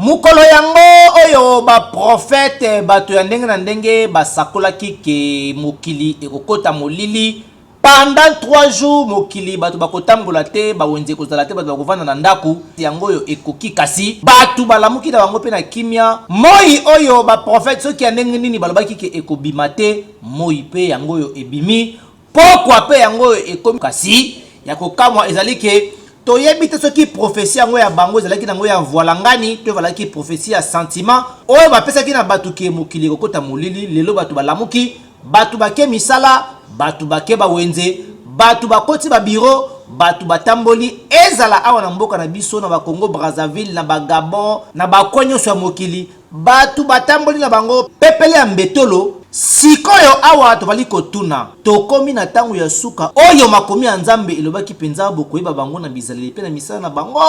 Mokolo yango oyo baprofete, bato ya ndenge na ndenge basakolaki ke mokili ekokota molili pendant 3 jours, mokili bato bakotambola te, bawenze ekozala te, bato bakovanda na ndako. Yango oyo ekoki, kasi bato balamuki na bango mpe na kimia. Moi oyo baprofete soki ya ndenge nini balobaki ke ekobima te, moi mpe yango oyo ebimi, pokwa mpe yango oyo ekomi. Kasi ya kokamwa ezali ke toyebi te soki prophetie yango ya bango ezalaki nango ya voilangani to ezalaki prophetie ya sentiment oyo bapesaki na bato ke mokili ekokota molili. Lelo bato balamuki, bato bake misala, bato bake bawenze, bato bakoti babiro, bato batamboli, ezala awa na mboka na biso, na bakongo Brazzaville, na bagabon, na bakwa nyonso ya mokili, bato batamboli na bango pepele ya mbetolo. Sikoyo awa tobali kotuna, tokomi na ntango ya suka oyo makomi ya Nzambe elobaki mpenza bokoyeba bango na bizaleli mpe na misala na bango,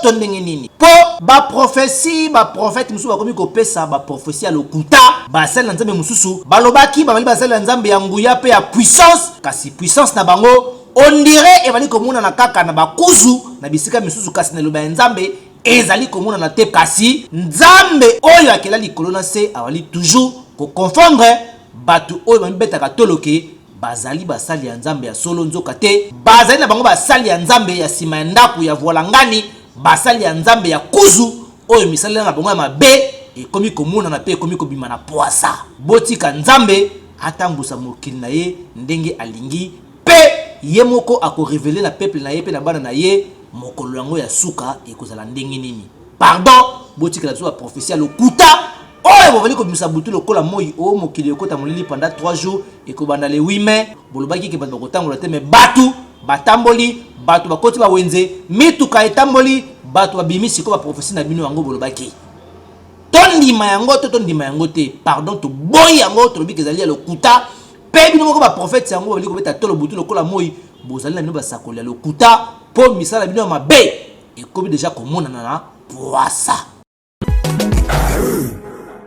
to ndenge nini? Mpo baprofesi, baprofete mosusu bakomi kopesa baprofesi ya lokuta. Basali na Nzambe mosusu balobaki bazali basali ya Nzambe ya nguya mpe ya puissance, kasi puissance na bango ondire ebali komonana kaka na bakuzu na bisika misusu, kasi na eloba ya Nzambe ezali komonana te. Kasi Nzambe oyo akela likolo na se awali toujours koconfondre bato oyo bamibetaka toloke bazali basali ya Nzambe ya solo, nzoka te bazali na bango basali ya Nzambe ya nsima ya ndako ya voilangani, basali ya Nzambe ya kuzu oyo misalela na bango ya mabe ekomi komonana mpe ekomi kobima na pwasa. Botika Nzambe atambusa mokili na ye ndenge alingi, mpe ye moko akorevele na peuple na ye mpe na bana na ye mokolo yango ya suka ekozala ndenge nini. Pardon, botikela biso baprofesi ya lokuta oyo bozali kobimisa butu lokola moi. O mokili ekota molili pendant 3 jours, ekobanda le 8 mai. Bolobaki ke bato bakotambola te, me bato batamboli, bato bakoti bawenze, mituka etamboli, bato babimi. Sikoyo baprofesi na bino yango bolobaki, tondima yango to tondima yango te? Pardon, toboyi yango, tolobi ke ezali ya lokuta. Mpe bino moko baprofete yango babali kobeta tolo butu lokola moi, bozali na bino basakoli ya lokuta, mpo misala bino ya mabe ekomi deja komonana na pwasa.